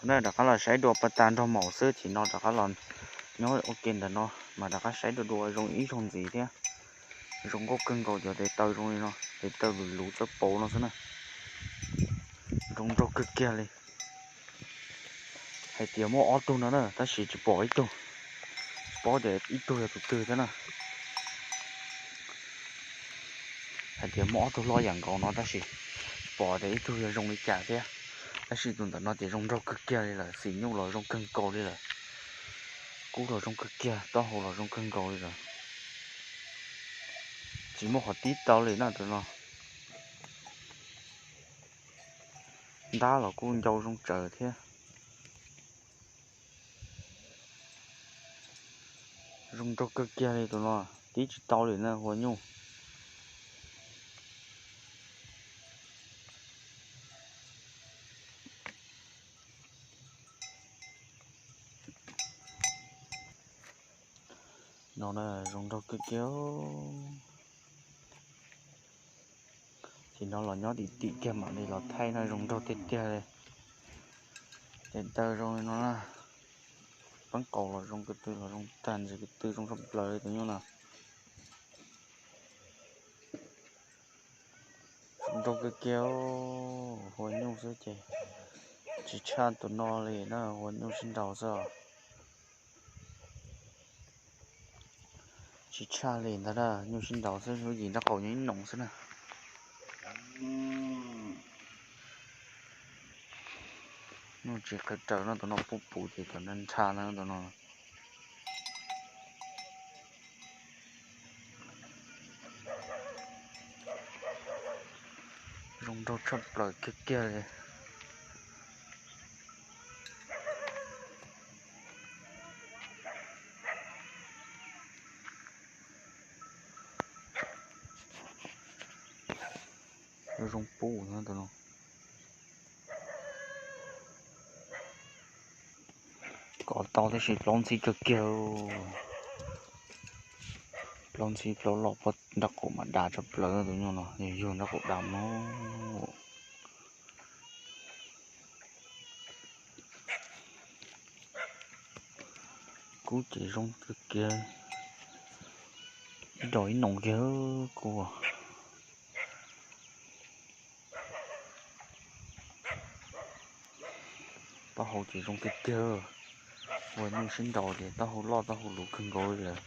Na rov qab los saib dua pas tas nrog maum xwb, ces no rov qab los nyob ua ke ntawm no mas rov qab saib dua dua zoo ib zaug ntxiv thiab. Zoo nkauj kawg nkaus cov tes taw zoo li no, tes taw luv luv txawj pauv no xwb na. Zoo nraug kawg kiag li. Hais tias muaj ob tug no na tab sis tsis pom ib tug, tsis paub tias ib tug yog tus twg thiab na. Hais tias muaj ob tug loj yam nkaus no tab sis tsis pom tias ib tug yog zoo li cas thiab. Tab sis tus ntawm no ces zoo nraug kawg kiag li lawm, xim nyuj los zoo kawg nkaus li lawm, kub los zoo kawg kiag, taub hau los zoo kawg nkaus li lawm. Tsis muaj qhov tib tau li na tus no. Ntab los kuj ncau zoo tsawv thiab. Zoo nraug kawg kiag li tus no, tib tsis tau li na hua nyuj. No na zoo nraug kawg kiag. Ces no los nyob tim tim kiag mam li los thaij no zoo nraug tiag tiag li. Tes taw zoo li no na. Peeb qaus los zoo, ko tw los zoo tag, ntsis ko tw zoo tshaj plaws li tus nyuj no. Zoo nraug kawg kiag, hua nyuj xwb ces tsis tshaj tus no li na, hua nyuj sib nraus xwb. Tsis tshaj li ntag na, nyuj sib nraus xwb, lub yim nraub qaum nyob ib noos xwb na. Nyuj tsis qhwv raws no, tus no puj pum ces tus no nrha na tus no. Zoo nraug tshaj plaws kiag kiag li. Zoo pub no. Kov tau tab sis plaub ntxhib kawg kiag. Plaub ntxhib plaub loj, nraub qaum mas dav tshaj plaws tus nyuj no, yug nraub qaum dav no. Kub ces zoo kawg kiag, ib dos ib noos kiag kub. Taub hau ces zoo tiag tiag, ua nyuj sib nraus ces taub hau loj taub hau luv kawg nkaus li lawm.